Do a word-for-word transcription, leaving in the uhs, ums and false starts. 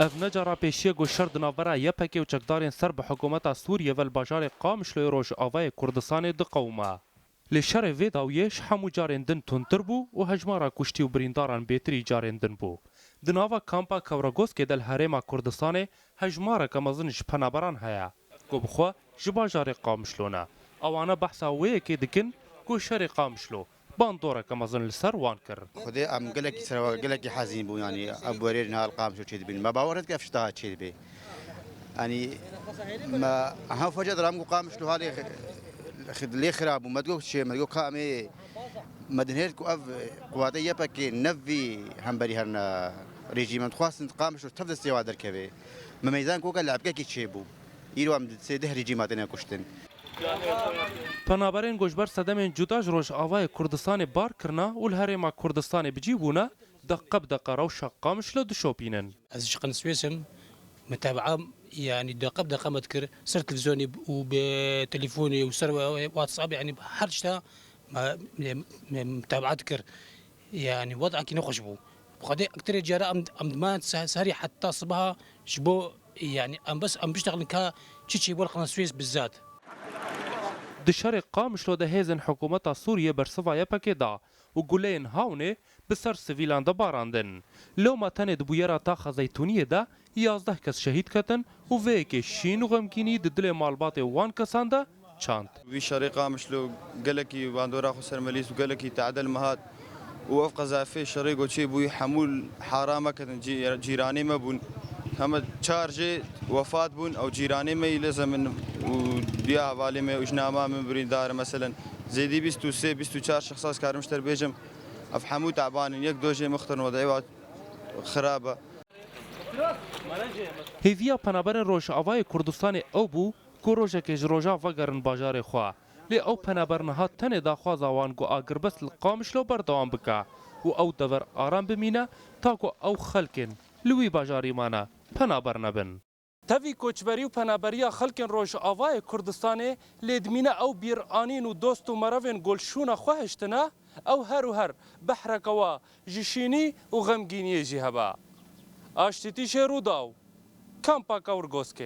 Ev ne cara pêşî ye ku şer di navbera Y P G û çekdarên ser bi hikûmeta Sûriyê ve li bajarê Qamişloyê Rojavayê Kurdistanê diqewime. Lê şerê vê dawiyê ji hemû carên din tundtir bû û hejmara kuştî û birîndaran bêtirî carên din bû. Di nava kampa Kewregoskê de li Herêma Kurdistanê hejmareke mezin ji penaberan heye ku bi xwe ji bajarê Qamişlo ne. Ewana behsa wê yekê dikin ku şerê Qamişlo bandoreke mezin li ser wan kir. Xwedê em gelekî serwa, gelekî hezîn bûn, yanî ev werê niha li Qamişlo çêdibîn. Me bawer nedike ev şita çêdibe. Yanî me ha feca diram ku Qamişlo halê xi-, xi-, lê xirab bû. Me digot çê, me digot ka em ê, me dinêrt ku ev quwatê Y P G nev vî hemberî herine rejîm. Em dixwastin Qamişlo tev destê wa derkeve. Me meyzan ku ke lebkekî çêbû. Îro em di sê deh rejîma têne kuştin. Penaberên ku ji ber sedemên cuda ji Rojavayê Kurdistanê bar kirine û li Herêma Kurdistanê bi cî bûne, deqe bi deqe rewşa Qamişlo dişopînin. Ez ji Qeniswês im, mutabaa, yanî deqe bi deqe me dikir, ser televîzyonê û bi telefonê û ser WhatsApp, yanî her tişta me, me, me mutabaa dikir. Yanî wedakî nexweş bû. Bi Xwedê ekterê cara em, em diman se-, serî heta sibaha ji bo, yanî em bes em biştexilin ka çi çêbû li Qeneswês bizzat. Di şerê Qamişlo de hêzên hikûmeta Sûriyê bersiva Y P G da û guleyên hawnê bi ser sivîlan de barandin. Lewma tenê di bûyera taxa Zeytûniyê de yazdeh kes şehîd ketin û vê yekê şîn û xemgînî di dilê malbatê wan kesan de çand. Vî şerê Qamişlo gelekî bandora xwe ser me lîst û gelekî tehdê li me hat. Û ev qezafê şerê ku çêbûyî hemû hara me ketin, cî-, cîranê me bûn. Heme çar jê wefat bûn, ew cîranê me yî lê zemin û diya hevalê me û jina me min birîndar in. Meselen, zêdî bîst û sê, bîst û çar şexsa ez karim ji te bêjim, ev hemû teban in. Yek do jê mixtirin, wedeyê wa xirab e. Hêviya penaberên Rojavayê Kurdistanê ew bû ku rojekê ji roja vegerin bajarê xwe. Lê ew penaber niha tenê daxwaza wan ku agirbest li Qamişlo berdewam bike û ew dever aram bimîne ta ku ew xelkên li wî bajarî mane penaber nebin. Tevî koçberî û penaberiya xelkên Rojavayê Kurdistanê lê dimîne ew bîranîn û dost û merevên ku li şûna xwe hiştine, ew her û her behreke wa ji şînî û xemgîniyê jî hebe. Aştîtî Şêrûdaw, Kampa Kewrgoskê.